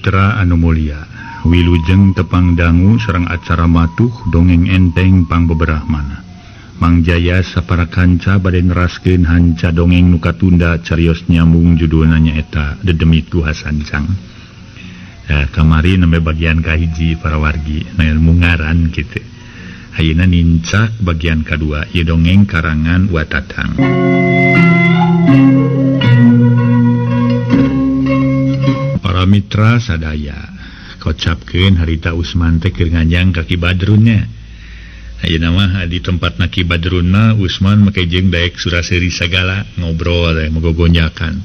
Mitra anu mulia, wilujeng tepang dangu sareng acara matuh dongeng enteng pangbeberahmana. Mang Jaya sapara kanca bade neraskeun hanca dongeng nu katunda carios nyambung judulna nyaeta Dedemit Guha Sancang. Kamari nembe bagian kahiji para wargi ilmu ngaran kitu. Ayeuna nincak bagian kadua ieu dongeng karangan Watatang. Para mitra sadaya, kocapkeun harita Usman teh keur nganjang ka Ki Badrunnya. Ayeuna mah di tempatna Ki Badrunna Usman make jeung daek suraseri sagala ngobrol teh mogogonjakan.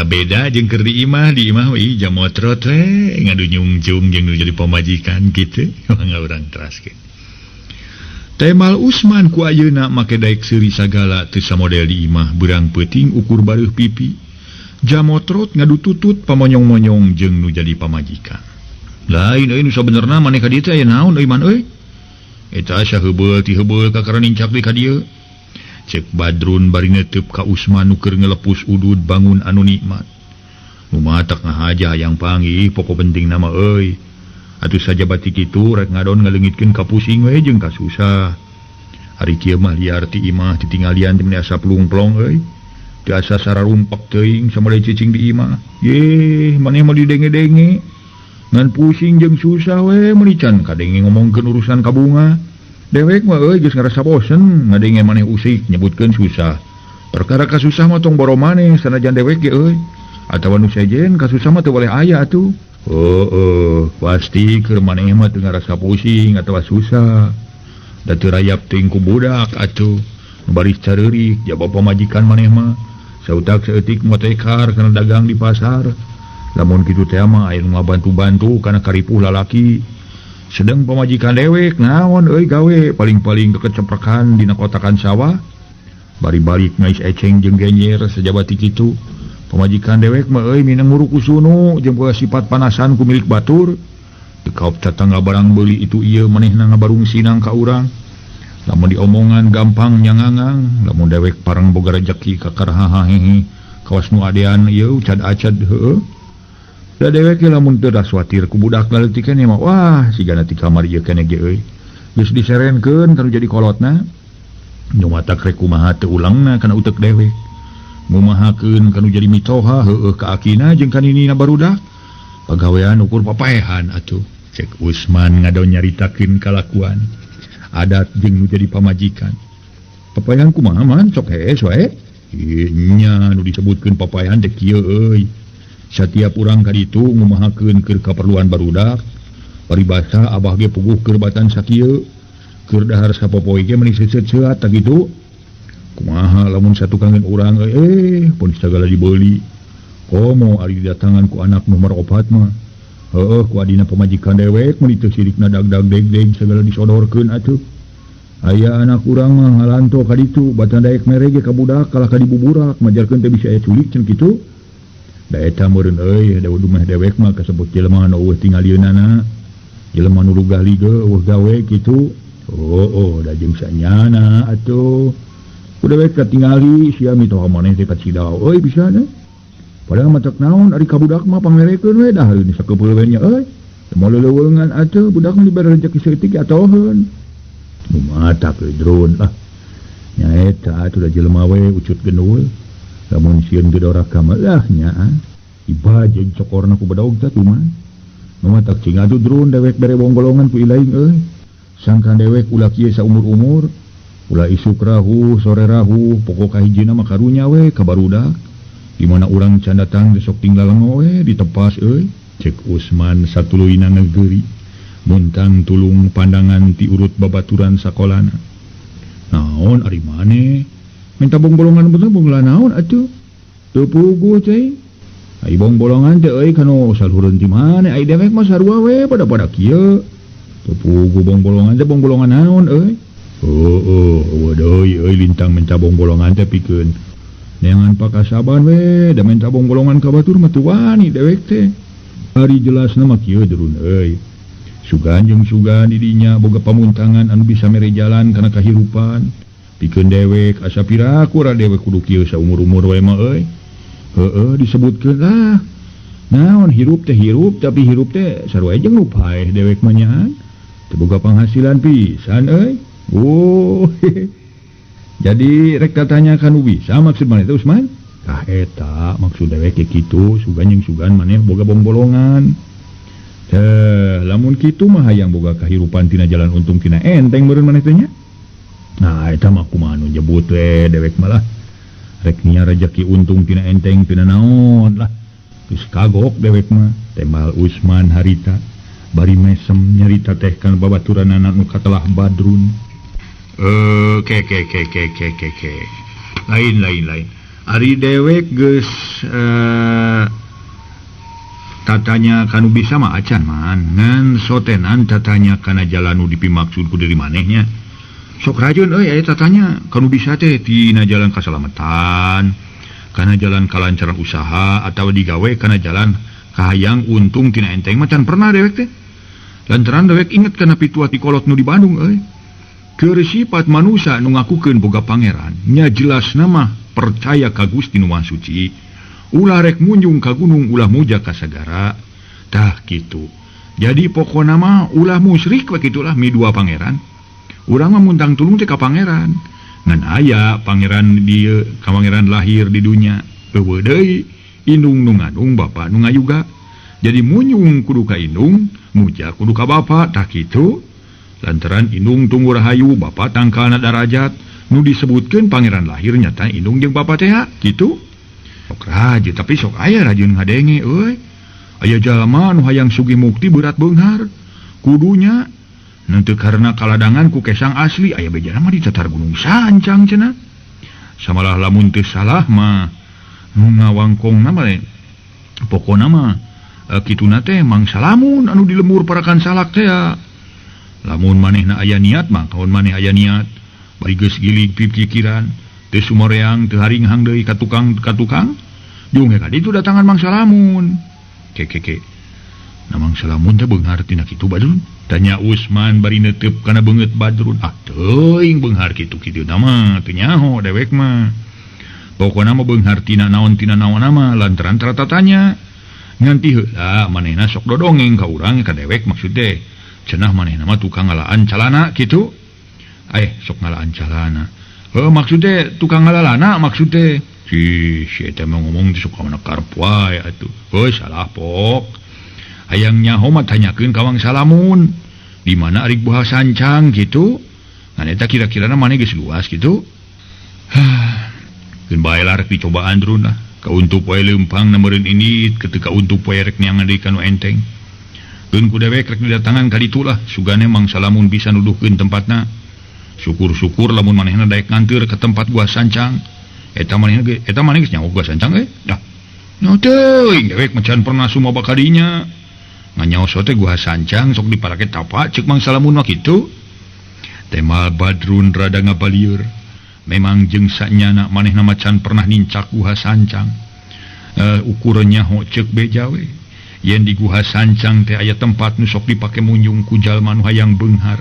Beda jeung keur di imah we jamotrot we ngadunyungjung jeung nu jadi pamajikan kitu. Mangga urang teraskeun. Temal Usman ku ayeuna make daek seuri sagala teu samodel di imah beurang peuting ukur bareuh pipi. Jamotrot ngadututut pamonyong-monyong jeung nu jadi pamajikan. Lain euy nu sabenerna maneh ka dieu teh aya naon euy man euy? Eta asa heubeul ti heubeul kakara nincak deui ka dieu. Cek Badrun bari neuteub ka Usman nu keur ngelepus udud bangun anu nikmat. Nu matak ngahaja hayang panggih pokok penting nama euy. Atuh sajabat kitu rek ngadon ngaleungitkeun ka pusing we jeung kasusah. Ari kieu mah liar ti imah titinggalian teh meni asa plung-plong euy. Asa sararumpak teuing samade cicing di imah. Yeh, maneh mah didenge-denge. Ngan pusing jeung susah we meuni can kadenge ngomongkeun urusan ka bunga. Dewek mah euy geus ngarasa bosen ngadenge maneh usik nyebutkeun susah. Perkara kasusah mah tong boro maneh sanajan dewek ge euy. Atawa nu sejen kasusah mah teu boleh aya atuh. Heueuh, pasti keur maneh mah teu ngarasa pusing atawa susah. Da teu rayap teuing ku budak atuh. Nu baris careurik jaba pamajikan maneh mah. Sautak saeutik motekar kana dagang di pasar. Lamun kitu teh mah aya nu ngabantu-bantu kana karipuh lalaki. Sedeng pamajikan dewek naon euy gawe paling-paling kekeceprekan dina kotakan sawah. Bari balik ngais eceng jeung genyer sajabati kitu. Pamajikan dewek mah euy minang muruk usunu jeung boga sifat panasan ku milik batur. Teu kaop tatangga barang beuli itu ieu manehna ngabarung sinang ka urang. Lamun diomongan gampang nyangangang, lamun dewek parang boga rejeki kakar hahahehe, kawas nu adean ieu cad-acad heueuh. Da dewek ge lamun teu daswatir ku budak leutik keneh mah wah sigana ti kamar ieu keneh ge euy. Geus diserenkeun kanu jadi kolotna. Nu matak rek kumaha teu ulangna kana utek dewek. Ngumahakeun kanu jadi mitoha heueuh ka akina jeung kaninina barudak. Pagawean ukur papaehan atuh. Cek Usman ngadon nyaritakeun kalakuan adat jeung nu jadi pamajikan. Papaehan kumaha man sok hees wae. Ieu nya nu disebutkeun papaehan teh kieu euy. Satiap urang ka ditu ngumahakeun keur kaperluan barudak. Paribasa abah ge puguh keur batan sakieu. Keur dahar sapopoe ge meuni seuseut-seuat tah kitu. Kumaha lamun satukangeun urang euy pun sagala dibeuli. Komo ari didatangan ku anak nomor 4 mah. Heueuh ku adina pamajikan dewek meuni teu sirikna dag-dag deg-deg sagala disodorkeun atuh. Aya anak urang mah ngalanto ka ditu batan daek mere ge ka budak kalah ka dibuburak majarkeun teh bisa aya culik cenah kitu. Da eta meureun euy da dumeh dewek mah kasebut jelema nu eueuh tingalieunana. Jelema nu lugah lige eueuh gawe kitu. Oh, da jeung sanyana atuh. Ku dewek katingali sia mitoha maneh teh kacidao euy bisa teh. Padahal matak naon ari ka budak mah pangmerekeun we dah ini sakepeul we nya euy. Teu moal leuweungan atuh budak mah dibere rejeki saeutik atoheun. Nu matak euy drun ah. Nyaeta atuh da jelema we ucut genul. Lamun sieun gedoraka mah lah nya. Iba jeung cokorna ku bedog teh mah. Nu matak cing atuh drun dewek bere bonggolongan ku ilaing euy. Sangkan dewek ulah kieu saumur-umur, ulah isuk rahu, sore rahu, pokok kahijina mah karunya we ka barudak. Di mana urang can datang besok tinggal we ditepas euy. Cek Usman satuluyna ngegeuri muntang tulung pandangan ti urut babaturan sakolana. Naon ari maneh minta bongbolongan bener bongbolan naon atuh? Teu puguh cai. Ai bongbolongan teh euy kanu saluhureun ti maneh ai dewek mah sarua we pada-pada kieu. Teu puguh bongbolongan teh bongbolongan naon euy? Heueuh, eueuh deui euy lintang minta bongbolongan teh pikeun neangan pakasaban we da minta bongbolongan ka batur mah teu wani dewek teh. Ari jelasna mah kieu drun euy. Sugan jeung sugan di dinya boga pamuntangan anu bisa mere jalan kana kahirupan. Pikeun dewek asa piraku ra dewek kudu kieu saumur-umur we mah euy. Heueuh disebutkeun lah. Naon hirup teh hirup tapi hirup teh sarua jeung nu paeh dewek mah nyahan. Teu boga panghasilan pisan euy. Oh. Jadi rek tatanya kanu bisa maksud maneh teh Usman? Tah eta maksud dewek ge kitu, sugan jeung sugan maneh boga bongbolongan. Teh lamun kitu mah hayang boga kahirupan tina jalan untung tina enteng meureun maneh teh nya. Nah eta mah kumaha nu nyebut we dewek malah. Rek nya rejeki untung tina enteng tina naon lah. Geus kagok dewek mah. Temal Usman harita bari mesem nyarita teh kan babaturanana nu katelah Badrun. Ke ke ke ke ke ke ke. Lain lain lain. Ari dewek geus tatanya kanu bisa mah acan man. Ngan sotenan tatanya kana jalan nu dipimaksud ku diri manehnya. Sok rajun euy aya tatanya kanu bisa teh tina jalan kasalamatan, kana jalan kalancaran usaha atawa digawe kana jalan kahayang untung tina enteng mah can pernah dewek teh. Lantaran dewek inget kana pitua ti kolot nu di Bandung euy. Keur sifat manusia nu ngakukeun boga pangeran nya jelasna mah percaya ka Gusti nu Maha Suci. Ulah rek munjung ka gunung ulah muja ka sagara. Tah kitu. Jadi pokona mah ulah musyrik we kitulah mi dua pangeran. Urang mah muntang tulung teh ka pangeran. Ngan aya pangeran dieu, ka pangeran lahir di dunya. Eueuh deui indung nu ngadung bapa nu ngayuga. Jadi munyung kudu ka indung, muja kudu ka bapa, tah kitu. Lantaran indung tunggu rahayu, bapa tangkalna darajat. Nu disebutkeun pangeran lahir nyata indung jeung bapa teh kitu. Sok rajin tapi sok aya rajin ngadenge euy. Aya jalma nu hayang sugih mukti berat beunghar. Kudunya nanti karena kaladangan ku kesang asli aya bejana mah di tatar gunung sancang cenah. Samalah lamun teu salah mah nu ngawangkongna mah pokona mah kituna teh mangsa lamun anu di lembur parakan salak teh. Lamun manehna aya niat mah kaon maneh aya niat bari geus gilig pikiran teu sumoreang teu haringhang deui ka tukang ka tukang jeung ka ditu datangan mangsa lamun. Kekeke. Nah mangsa lamun teh beunghar tina kitu Badrun? Tanya Usman bari neuteup kana beungeut Badrun. Ah teuing beunghar kitu-kitu mah teu nyaho dewek mah. Pokona mah beunghar tina naon mah lantaran tanya nganti heula manehna sok dodongeng ka urang ka dewek maksud teh. Cenah manehna mah tukang ngalaan calana kitu. Sok ngalaan calana. Heuh maksud teh tukang ngalalana maksud teh. Si eta mah ngomong teh sok mana karep wae atuh. Heuh salah pok. Hayang nyaho mah tanyakeun ka Wang Salamun. Di mana ari buah sancang gitu. Ngan eta kira-kirana maneh geus luas gitu. Keun bae lah rek dicobaan drun lah. Kauntup wae leumpang na meureun indit ketika untup wae rek neangan deui ka nu enteng. Keun ku dewek rek didatangan ka ditu lah. Sugane Mang Salamun bisa nuduhkeun tempatna. Syukur-syukur lamun manehna daek nganteur ka tempat gua sancang. Eta manehna ge eta maneh geus nyaho gua sancang euy. Dah. Nyaho teuing dewek mah can pernah sumaba ka dinya. Nganyaos teh gua sancang sok diparake tapa ceuk Mang Salamun mah kitu. Temal Badrun rada ngabalieur. Memang jeung sanyana manehna mah can pernah nincak guha sancang. Ukuran nyaho ceuk beja we. Yen di guha sancang teh aya tempat nu sok dipake munjung ku jalma nu hayang beunghar.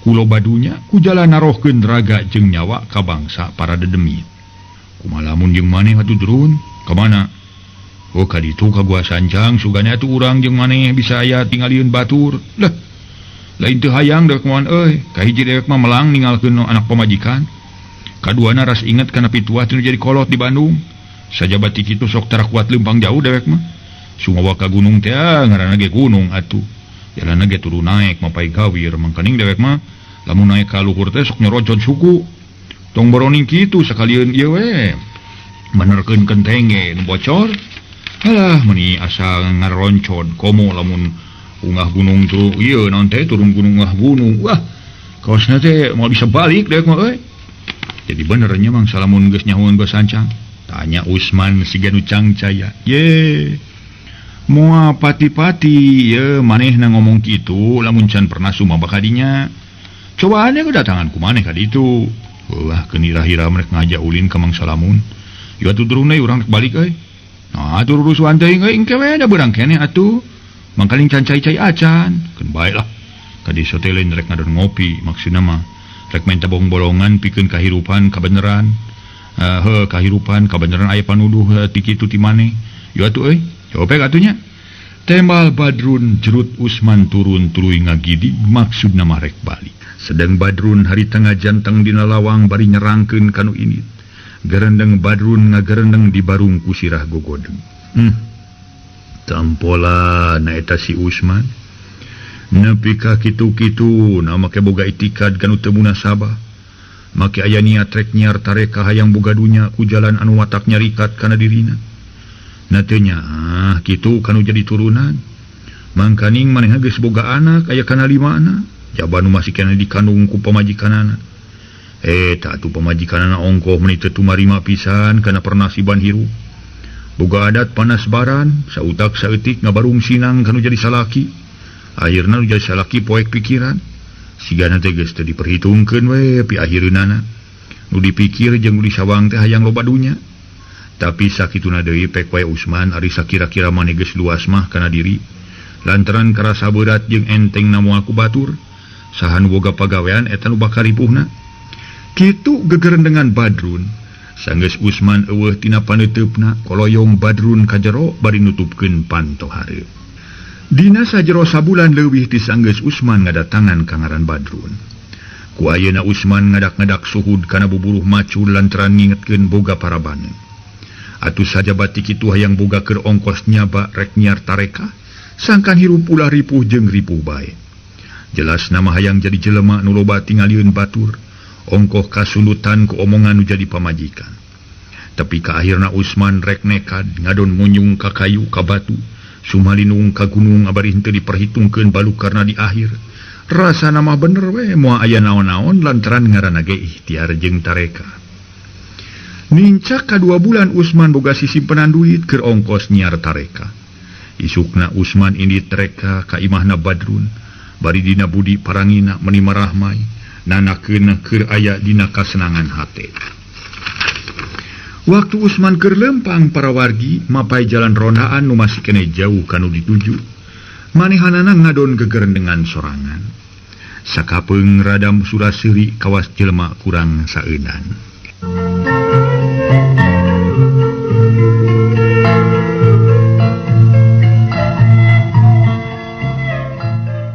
Ku loba dunya ku jala narohkeun raga jeung nyawa ka bangsa para dedemit. Kumaha lamun jeung maneh atuh Drun? Ka mana? Oh ka ditu ka gua sancang sugane atuh urang jeung maneh bisa aya tingalieun batur. Lah lain teu hayang dewek moan euy. Kahiji dewek mah melang ninggalkeun anak pamajikan. Kaduana ras inget kana pituah teu jadi kolot di Bandung. Sajaba ti kitu sok tara kuat leumpang jauh dewek mah. Sumawa ka gunung teh ngaranna ge gunung atuh. Jalanna ge turun naek mapai gawir mangkaning dewek mah lamun naek ka luhur teh sok nyorocot suku. Tong boroning kitu sakalieun ieu we. Benerkeun kenteng ge nu bocor. Alah meuni asa ngaroncod komo lamun unggah gunung tuh ieu naon teh turun gunung unggah gunung. Wah, kaosna teh moal bisa balik dewek mah euy. Jadi benernya Mang Salamun geus nyahoan gua sancang. Tanya Usman siga nu cangcaya. Ye. Moal pati-pati ye manehna ngomong kitu lamun can pernah sumaba ka dinya. Cobaan kedatangan ku maneh ka ditu. Wah, kenira-hira mereka ngajak ulin ka Mang Salamun. Ieu atuh turun deui urang rek balik euy. Nah, atuh rurusuhan teuing euy engke we da beurang keneh atuh. Mangkaling can cai-cai acan. Keun bae lah. Ka desa teh lain rek ngadon ngopi maksudna mah. Rek minta bong-bolongan pikeun kahirupan kabeneran. Heuh kahirupan kabeneran aya panuduh ti kitu ti maneh. Ieu atuh euy. Copek atunya. Tembal Badrun jerut Usman turun tuluy ngagidig maksudna mah rek balik. Sedang Badrun harita ngajanteng dina lawang bari nyerangkeun kanu ini. Gerendeng Badrun ngagerendeng di barung ku sirah gogodeng. Tampola na eta si Usman. Nepi ka kitu-kitu na make boga itikad kanu teu munasabah. Make aya niat rek nyiar tareka hayang boga dunya ku jalan anu watak nyarikat kana dirina. Na teu nyaah kitu kanu jadi turunan. Mangkaning manehna geus boga anak aya kana 5 anak. Jaba nu masih keneh dikandung ku pamajikanana. Eta atuh pamajikanana ongkoh meuni teu tumarima pisan kana pernasiban hirup. Boga adat panas baran, sautak saeutik ngabarung sinang kanu jadi salaki. Akhirna nu jadi salaki poek pikiran. Sigana teh geus teu diperhitungkeun we pi akhireunana. Nu dipikir jeung nu disawang teh hayang loba dunya. Tapi sakituna deui pek wae Usman ari sakira-kira maneh geus luas mah kana diri. Lantaran karasa beurat jeung enteng na moal ku batur. Saha nu boga pagawean eta nu bakal ripuhna. Kitu gegerendengan Badrun. Sanggeus Usman eueuh tina paneuteup-na, koloyong Badrun ka jero bari nutupkeun panto hareup. Dina sajero sabulan leuwih ti sanggeus Usman ngadatangan ka ngaran Badrun. Ku ayeuna Usman ngadak-ngadak suhud kana buburuh macul lantaran ngingetkeun boga parabane. Atuh sajabati kitu hayang boga keur ongkos nyaba rek nyiar tareka, sangkan hirup ulah ripuh jeung ripuh bae. Jelas nama hayang jadi jelema nu loba tingalieun batur, ongkoh kasulutan ku omongan nu jadi pamajikan. Tapi ka akhirna Usman rek nekad ngadon munyung ka kayu ka batu, sumalinung ka gunung abari henteu diperhitungkeun balukarna di akhir. Rasa nama bener we moal aya naon-naon lantaran ngaranna ge ikhtiar jeung tareka. Nincak ka 2 bulan Usman boga sisimpenan duit keur ongkos nyiar tareka. Isukna Usman indit reka ka imahna Badrun, bari dina budi parangina meuni marahmai, nanakeun keur aya dina kasenangan hate. Waktu Usman keur lempang para wargi mapai jalan rondaan nu masih keneh jauh kanu dituju. Manehanana ngadon gegerendengan sorangan. Sakapeung radam suraseuri kawas jelema kurang saeunan.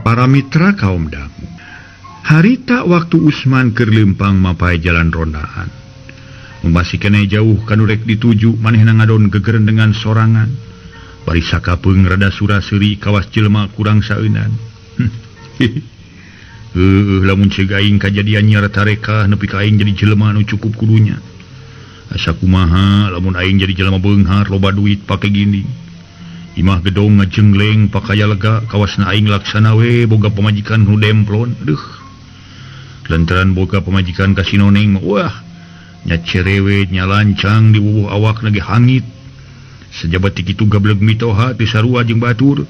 Para mitra kaum dangu, harita waktu Usman keur lempang mapai jalan rondaan. Masih keneh jauh kanu rek dituju manehna ngadon gegerendengan sorangan. Bari sakapeung rada suraseuri kawas jelema kurang saeunan. Lamun ceuk aing kajadian nyiar tareka nepi ka aing jadi jelema nu cukup kudunya. Asa kumaha lamun aing jadi jelema beunghar loba duit pake ginding. Imah gedong ngajengleng pakaya lega kawasna aing laksana we boga pamajikan nu demplon. Aduh. Lantaran boga pamajikan ka si Noneng mah wah nya cerewet nya lancang di wuwuh awak lagi hangit. Sejabat kitu gableg mitoha teu sarua jeung batur.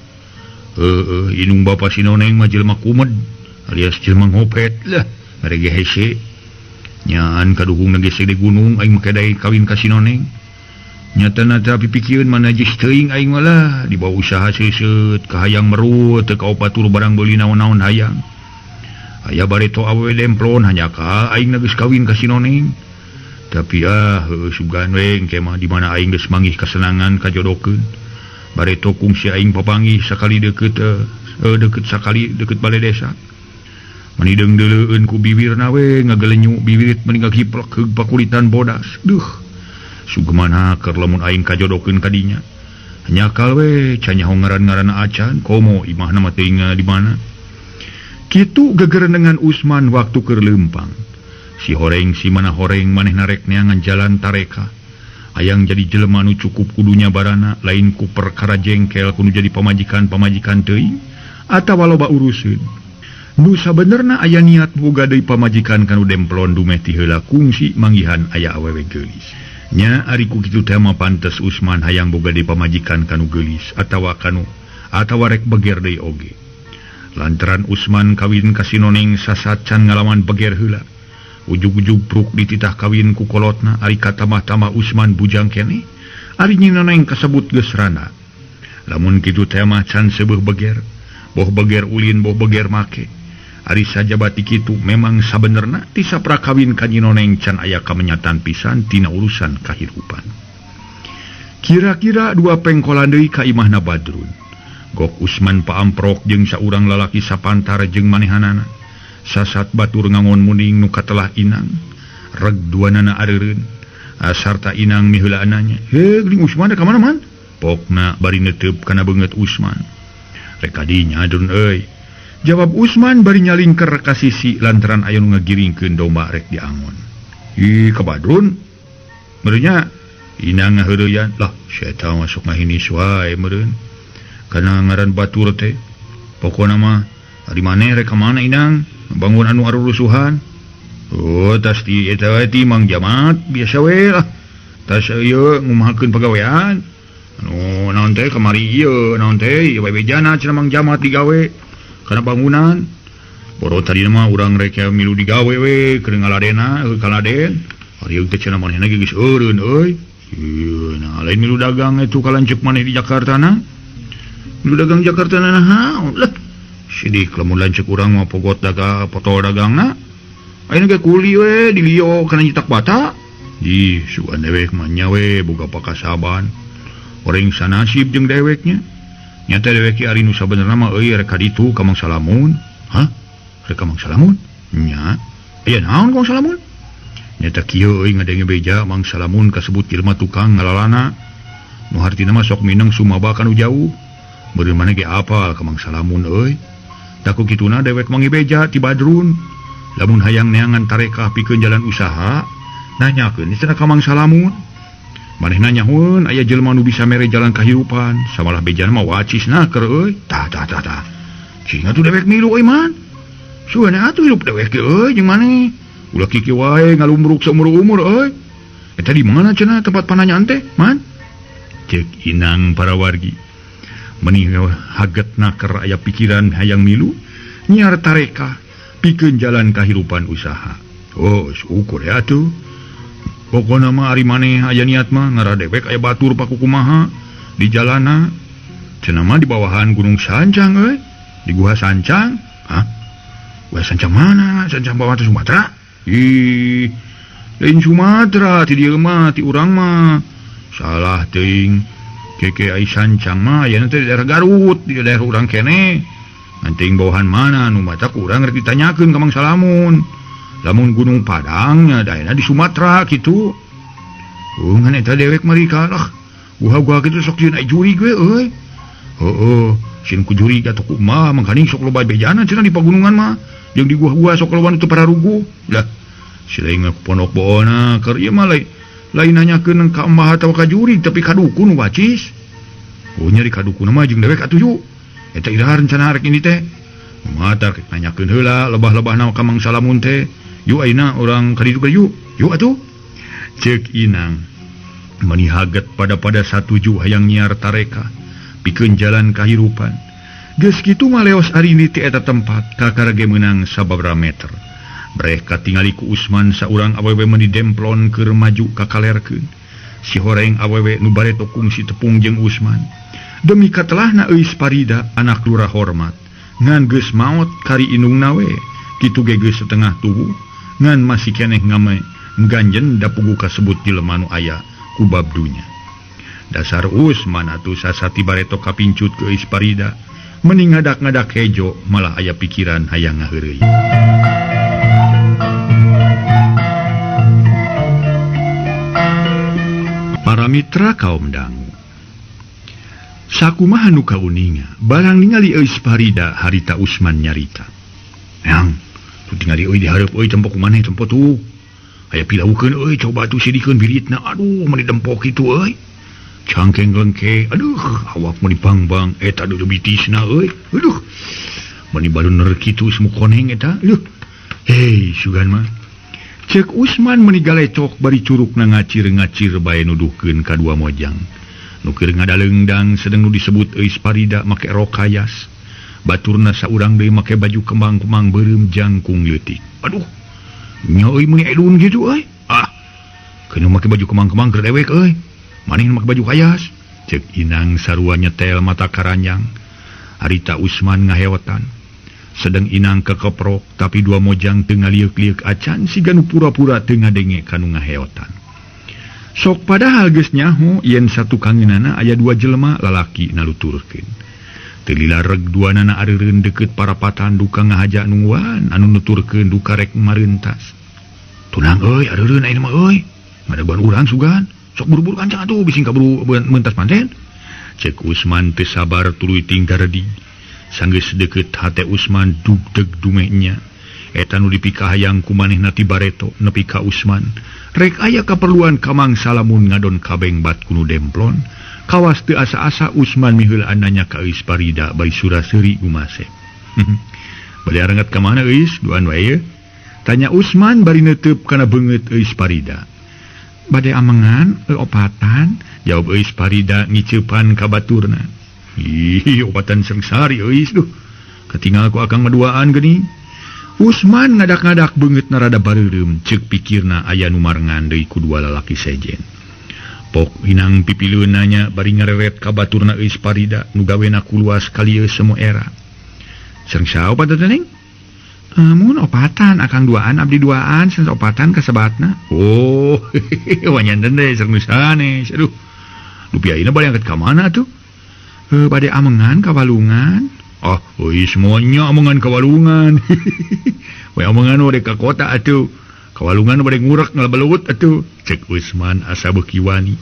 Heueuh inung bapa si Noneng mah jelema kumed alias jelema ngopet lah merege hese. Nyaan kaduhung geus di gunung aing make dae kawin ka si Noneng. Nyatana tapi pikieun mana geus teuing aing mah lah dibawa usaha seuseut kahayang merut teu kaopatur barang beuli naon-naon hayang. Aya bareto awewe demplon hanya ka aing geus kawin ka si Noneng. Tapi sugan we engke mah di mana aing geus manggih kasenangan kajodokeun. Bareto kungsi aing papanggih sakali deukeut deukeut sakali deukeut bale desa. Mani deung-deuleueun ku bibirna we ngagelenyu bibit mani ngagiplek heug pakulitan bodas. Duh. Sugemana keur lamun aing kajodokeun ka dinya. Nyakal we canyaho ngaran-ngaranna acan komo imahna mah teuing di mana. Kitu gegerendengan Usman waktu keur leumpang. Si horeng si mana horeng manehna rek neangan jalan tareka. Hayang jadi jelema nu cukup kudunya barana lain ku perkara jengkel kudu jadi pamajikan-pamajikan teuing atawa loba uruseun. Nu sabenerna aya niat boga deui pamajikan kanu demplon dumeh ti heula kungsi manggihan aya awewe geulis. Nya ari ku kitu teh mah pantes Usman hayang boga deui pamajikan kanu geulis atawa kanu atawa rek beger deui oge. Lantaran Usman kawin ka si Noneng sasat can ngalaman beger heula. Ujug-ujug pruk dititah kawin ku kolotna ari katamah-tamah Usman bujang keneh ari Nyi Noneng kasebut geus rana. Lamun kitu teh mah can seubeuh beger, boh beger ulin boh beger make. Ari sajabati kitu memang sabenerna ti saprakawin ka Nyi Noneng can aya kamenyatan pisan tina urusan kahirupan. Kira-kira dua pengkolan deui ka imahna Badrun. Gok Usman paamprok jeung saurang lalaki sapantar jeung manehanana. Sasat batur ngangon muning nu katelah inang. Reg duanana areureun. Asarta inang miheulaananya. Heh, geuning Usman ka mana man? Pokna bari neteup kana beungeut Usman. Rek kadinya Drun euy. Jawab Usman bari nyalingker ka sisi lantaran aya nu ngagiringkeun domba rek diangon. Ih, ka Badrun. Meureunnya inang ngaheureuyan. Lah, si eta masuk ngahinis wae meureun. Kana ngaran batur teh. Pokona mah ari maneh rek ka mana inang? Bangun anu arurusuhan. Oh, tas ti eta we ti Mang Jamat biasa we lah. Tas ieu ngumahakeun pagawean. Anu naon teh kamari ieu, naon teh ieu bejana cenah Mang Jamat digawe kana bangunan. Boro tadi mah urang rek milu digawe we keur ngaladena kaladen. Ari teh cenah manehna ge geus eureun euy. Ieu nah lain milu dagang itu kalanceuk maneh di Jakarta na. Milu dagang Jakarta na naon lah. Sidik lamun lanceuk urang mah pogot dagang potol dagangna. Ayeuna ge kuli we di lieu kana nyetak bata. Ih, sugan dewek mah nya we boga pakasaban. Orang sanasib jeung deweknya. Nyata dewek ari nu sabenerna mah euy rek ka ditu ka Mang Salamun. Hah? Rek ka Mang Salamun? Nya. Aya naon ka Mang Salamun? Nyata kieu euy ngadenge beja Mang Salamun kasebut jelema tukang ngalalana. Nu hartina mah sok mineng sumaba ka nu jauh. Beureum maneh ge apal ka Mang Salamun euy. Taku kituna dewek mangi beja ti Badrun. Lamun hayang neangan tarekah pikeun jalan usaha, nanyakeun cenah ka Mang Salamun. Manehna nyahueun aya jelema nu bisa mere jalan kahirupan, samalah bejana mah wacisna keur euy. Tah tah tah tah. Cing atuh dewek milu euy man. Suana atuh hirup dewek ge euy jeung maneh. Ulah kikieu wae ngalumbruk saumur-umur euy. Eta di mana cenah tempat pananyaan teh, man? Ceuk inang para wargi. Meuni hagetna keur aya pikiran hayang milu, nyiar tarekah pikeun jalan kahirupan usaha. Oh, syukur ya atuh. Pokona mah ari maneh aya niat mah ngara dewek aya batur pakukumaha di jalana. Cenah mah di bawahan Gunung Sancang euy. Di Guha Sancang. Hah? Guha Sancang mana? Sancang bawah teh Sumatera? Ih, lain Sumatera ti dieu mah ti urang mah. Salah teuing. Keke ai Sancang mah ayeuna teh di daerah Garut, di daerah urang keneh. Anting bawahan mana nu matak urang rek ditanyakeun ka Mang Salamun. Lamun Gunung Padangnya daerah di Sumatera gitu. Oh, ngan eta dewek mari kalah. Guha-guha kitu sok sieun ai jurig we euy. Heueuh, sieun ku jurig atuh kumaha mangkaning sok loba bejana cenah di pagunungan mah. Jeung di guha-guha sok loba nu teu pararuguh. Lah, si lain ngaku pondok boona keur ieu mah lain nanyakeun ka embah atawa ka jurig tapi ka dukun wacis. Oh, nya di ka dukun mah jeung dewek atuh yuk. Eta iraha rencana rek ini teh. Mata rek nanyakeun heula lebah-lebahna ka Mang Salamun teh. Yuk ayeuna urang ka ditu yuk. Yuk atuh. Ceuk inang. Mani haget pada-pada satuju hayang nyiar tareka pikeun jalan kahirupan. Geus kitu mah leos ari ni ti eta tempat kakara ge meunang sababaraha meter. Breh katingali ku Usman saurang awewe meuni demplon keur maju ka kalerkeun. Si horeng awewe nu bareto kungsi tepung jeung Usman. Demi katelahna Euis Parida anak lurah hormat. Ngan geus maot kari indungna we. Kitu ge geus setengah tubuh. Ngan masih keneh ngame ganjen dapugu kasebut jelema nu aya ku babdunya. Dasar Usman atuh sasati bareto kapincut ke Euis Parida, meni ngadak-ngadak hejo malah aya pikiran hayang ngaheureuy. Para mitra kaum dangu. Sakumaha nu kauninga, barang ningali Euis Parida harita Usman nyarita. Yang tu tingali euy dihareup euy tempo kumaneh tempo tuh. Aya pilaukeun euy coba tuh sidikeun biritna. Aduh meuni dempok kitu euy. Cangkeng lengke, aduh awak meuni bang-bang eta dudu bitisna euy. Aduh. Meuni baluner kitu semu koneng eta. Aduh. Hei sugan mah. Ceuk Usman meuni galecok bari curugna ngacir-ngacir bae nuduhkeun ka dua mojang. Nu keur ngadaleungdang sedeng nu disebut Euis Parida make rok kayas. Baturna saurang deui make baju kembang-kembang beureum jangkung leutik. Aduh. Nya euy meuni edun kitu euy. Ah. Keun make baju kembang-kembang keur dewek euy. Maneh make baju kayas. Ceuk inang sarua nyetel mata karanjang. Harita Usman ngahewetan. Sedeng inang kekeprok tapi dua mojang teu ngalieuk-lieuk acan siga nu pura-pura teu ngadenge ka nu ngaheotan. Sok padahal geus nyaho yen satukangeunana aya dua jelema lalaki naluturkeun. Teu lila reg duanana areureun deukeut parapatan duka ngahaja nungguan anu nuturkeun duka rek mareuntas. Tunang euy areureun ayeuna mah euy. Ngadaguan urang sugan. Sok buru-buru kancang atuh bising kaburu mentas manten. Cek Usman teu sabar tuluy tinggardi. Sanggeus deukeut hate Usman dugdeg dumehnya. Eta nu dipikahayang ku manehna ti bareto nepi ka Usman. Rek aya kaperluan ka mangsa lamun ngadon kabeng bat kunu demplon. Kawas teu asa-asa Usman miheulaan nanya ka Euis Parida bari sura-seuri gumase. Bade arangat ka mana Euis? Duan wae ye. Tanya Usman bari neuteup kana beungeut Euis Parida. Bade amengan opatan, jawab Euis Parida ngiceupan ka baturna. Ih, opatan sengsari Euis duh. Katingal ku akang maduaan geuning. Usman ngadak-ngadak beungeutna rada bareureum ceuk pikirna aya nu marengan deui ku dua lalaki sejen. Pok inang pipileun nanya bari ngareret ka baturna Euis Parida nu gawena kuluas kalieu semua era. Sareng saha opat teh Neng? Mun opatan akang duaan abdi duaan sareng opatan kasebatna. Oh, wanyanten deui sareng nu sanes. Aduh. Dupi ayeuna bade angkat ka mana atuh? Bade amengan ka walungan. Ah, euy semuanya amengan ka walungan. We amengan bade ka kota atuh. Kawalungan bade ngurek ngalabelut atuh. Cek Usman asa beuki wani.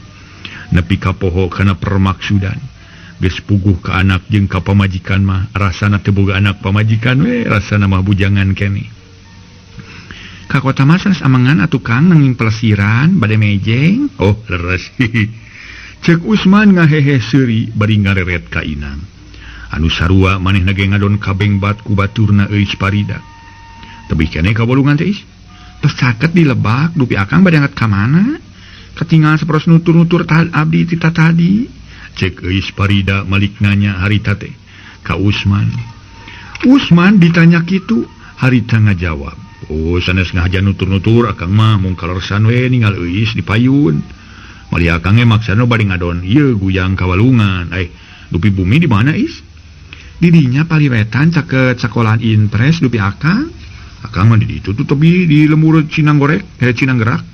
Nepi ka poho kana permaksudan. Geus puguh ka anak jeung ka pamajikan mah rasana teu boga anak pamajikan we rasana mah bujangan keneh. Ka kota mah sanes amengan atuh Kang nanging pelesiran bade mejeng. Oh, leres. Cek Usman ngahehe seuri bari ngareret ka inang. Anu sarua manehna ge ngadon kabeng bat ku baturna Euis Parida. Tebih keneh ka walungan teh Is. Tos caket di lebak dupi akang bade angkat ka mana? Katingal saperos nutur-nutur abdi ti tadi. Cek Euis Parida malik nanya harita teh ka Usman. Usman ditanya kitu, harita ngajawab. Oh, sanes ngahaja nutur-nutur akang mah mung kalersan we ningal Euis di payun. Mali akang ge maksana bade ngadon ieu guyang ka walungan. Dupi bumi di mana Is? Didinya paliwetan caket sekolahan Inpres dupi akang. Akang mah di ditu tuh tebi di lemur Cinanggorek, Cinanggerak.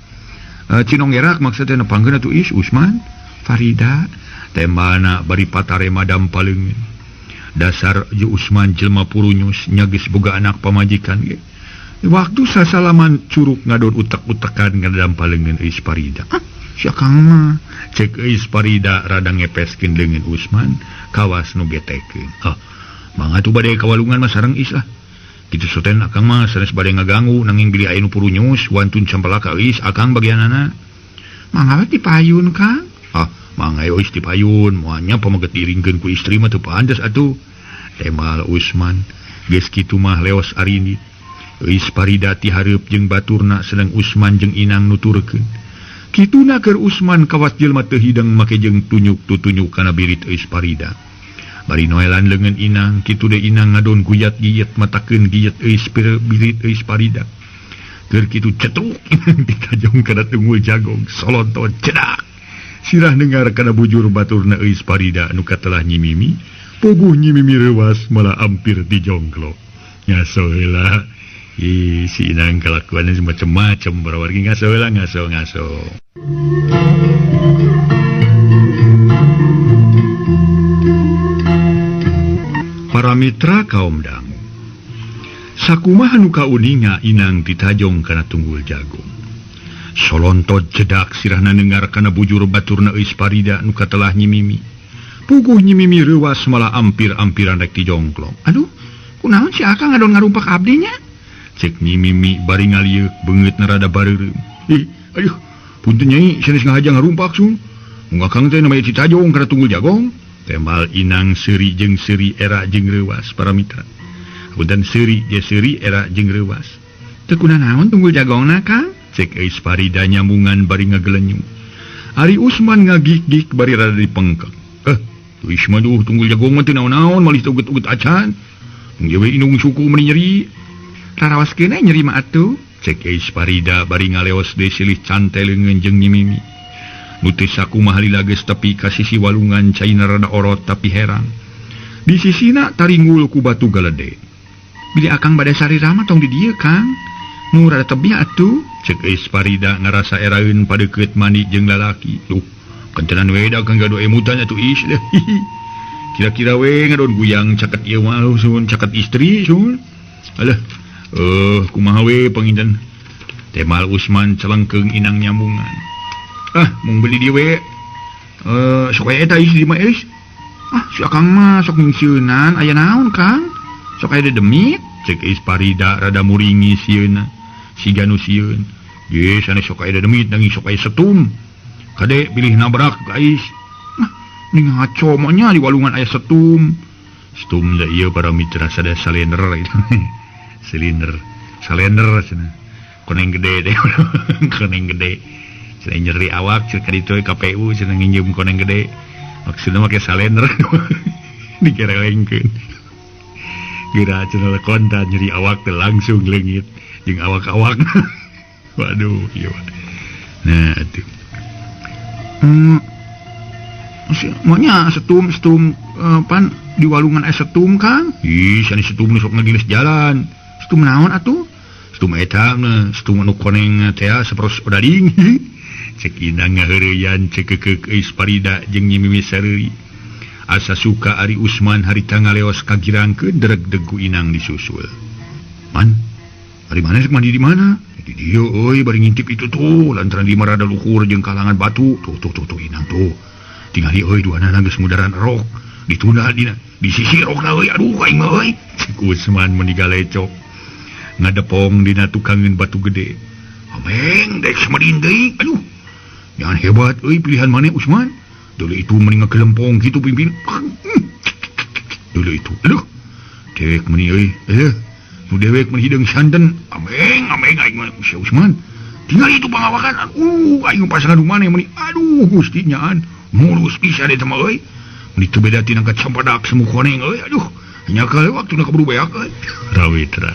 Cinonggerak maksudna nepangkeun atuh Is Usman Farida tembana bari patarema dampaleungeun. Dasar ju Usman jelema purunyus nya geus boga anak pamajikan ge. Waktu sasalaman curug ngadon utek-utekan ngadampaleungeun Euis Parida. Ah, si akang mah cek Euis Parida rada ngepeskeun leungeun Usman kawas nu getekeun. Ah, mangga atuh bade ka walungan mah sareng Is lah. Kitu soten akang mah sanes bade ngaganggu nanging bilih aya nu purunyus wantun campelak ka Euis akang bagianana. Mangga we ti payun Kang. Ah, mangga Euis ti payun moalnya pameget diiringkeun ku istri mah teu pantes atuh. Temal Usman geus kitu mah leos arini. Euis Parida ti hareup jeung baturna sedang Usman jeung inang nuturkeun. Kituna keur Usman kawas jelema teu hideng make jeung tunyuk tutunyuk kana birit Euis Parida. Bari noelan leungeun inang, kitu deui inang ngadon guyat giyet matakeun giyet Euis birit Euis Parida. Keur kitu cetruk inang ditajong kana tunggul jagong, solonton cedak. Sirah dengar kana bujur baturna Euis Parida nu katelah nyimimi, puguh nyimimi reuwas malah ampir dijongklok. Ngaso heula. Ih, si inang kelakuannya macem-macem barawargi ngaso heula ngaso-ngaso. Para mitra kaum dangu. Sakumaha nu kauninga inang ditajong kana tunggul jagung. Solontot jedak sirahna dengar kana bujur baturna Euis Parida nu katelah nyimimi. Puguh nyimimi reuwas malah ampir-ampiran rek dijongklong. Aduh, kunaon si akang ngadon ngarumpak abdinya? Cek nyimimi bari ngalieuk beungeutna rada bareureum. Ih, aduh, punten nyai sanes ngahaja ngarumpak sun. Mung akang teh namanya ditajong kana tunggul jagong. Temal inang seuri jeung seuri era jeung reuwas para mitra. Punten seuri je seuri era jeung reuwas. Teu kunanaon tunggul jagongna Kang? Cek Euis Parida nyambungan bari ngagelenyum. Ari Usman ngagik-gik bari rada dipengkek. Euis mah duh tunggul jagong mah teu naon-naon malih teu uget-uget acan. Mung ieu we indung suku meuni nyeri. Rarawaskeun nyeri mah atuh. Cek Euis Parida bari ngaleos deui silih cante leungeun jeung nyimimi. Nu teu sakumaha lila geus tepi ka sisi walungan caina rada orot tapi herang. Di sisina taringgul ku batu galede. Bilih akang bade sarira mah tong di dieu Kang. Nu rada tebih atuh cek Eis Parida ngarasa eraeun padeukeut mandi jeung lalaki. Duh, kentenan we da kang gaduh emutan atuh Is deh. Kira-kira we ngadon guyang caket ieu mah sun caket istri sun. Alah, kumaha we panginten. Temal Usman celengkeung inang nyambungan. Ah, mung beli dieu we. Sok aya eta Is di mah Is. Ah, si Akang mah sok nyingsieunan aya naon Kang? Sok aya dedemit cek Eis Parida rada muringi sieuna. Siga nu sieun. Ye sanes sok aya dedemit nanging sok aya setum. Kade pilih nabrak guys. Nah, ning ngaco mah nya di walungan aya setum. Setum da ieu para mitra sada salender itu. Silinder, salender cenah. Koneng gede teh. Koneng gede. Cenah nyeri awak cenah ka ditu KPU cenah nginjem koneng gede. Maksudna make salender. Dikerelengkeun. Geura cenah kontan nyeri awak teh langsung leungit jeung awak-awak. Waduh, ieu. Nah, atuh. Maunya setum pan di walungan aya setum Kang. Ih, sanes setum nu sok ngagiles jalan. Setum naon atuh? Setum eta mah, setum anu koneng teh saperos odading. Cek inang ngaheureyan cek kekeuk Eis Parida jeung Nyi Mimi Sareuri. Asa suka ari Usman harita ngaleos kagirangkeun dereg-deg ku inang disusul. Man, ari mana rek mandi di mana? Di dieu euy bari ngintip itu tuh lantaran di marada luhur jeung kalangan batu. Tuh tuh tuh tuh inang tuh. Tingali euy duanana geus mudaran rok. Ditunda dina di sisi rokna euy aduh aing mah euy. Cek Usman mun digalecok. Ngadepong dina tukangeun batu gede. Ameng dek samadin deui. Aduh. Jangan hebat euy pilihan maneh Usman. Dulu itu mending ngekelempong gitu pimpin. Dulu itu. Aduh. Dewek meni euy. Nu dewek meni hideung santen. Ameng ameng aing mah si Usman. Tinggal itu pangawakan. Aing pasangan maneh meni. Aduh Gusti nyaan. Mulus pisan eta mah euy. Meni teu beda tina ka campadak semu koneng euy. Aduh. Nya ka waktuna kaburu beak euy. Rawitra.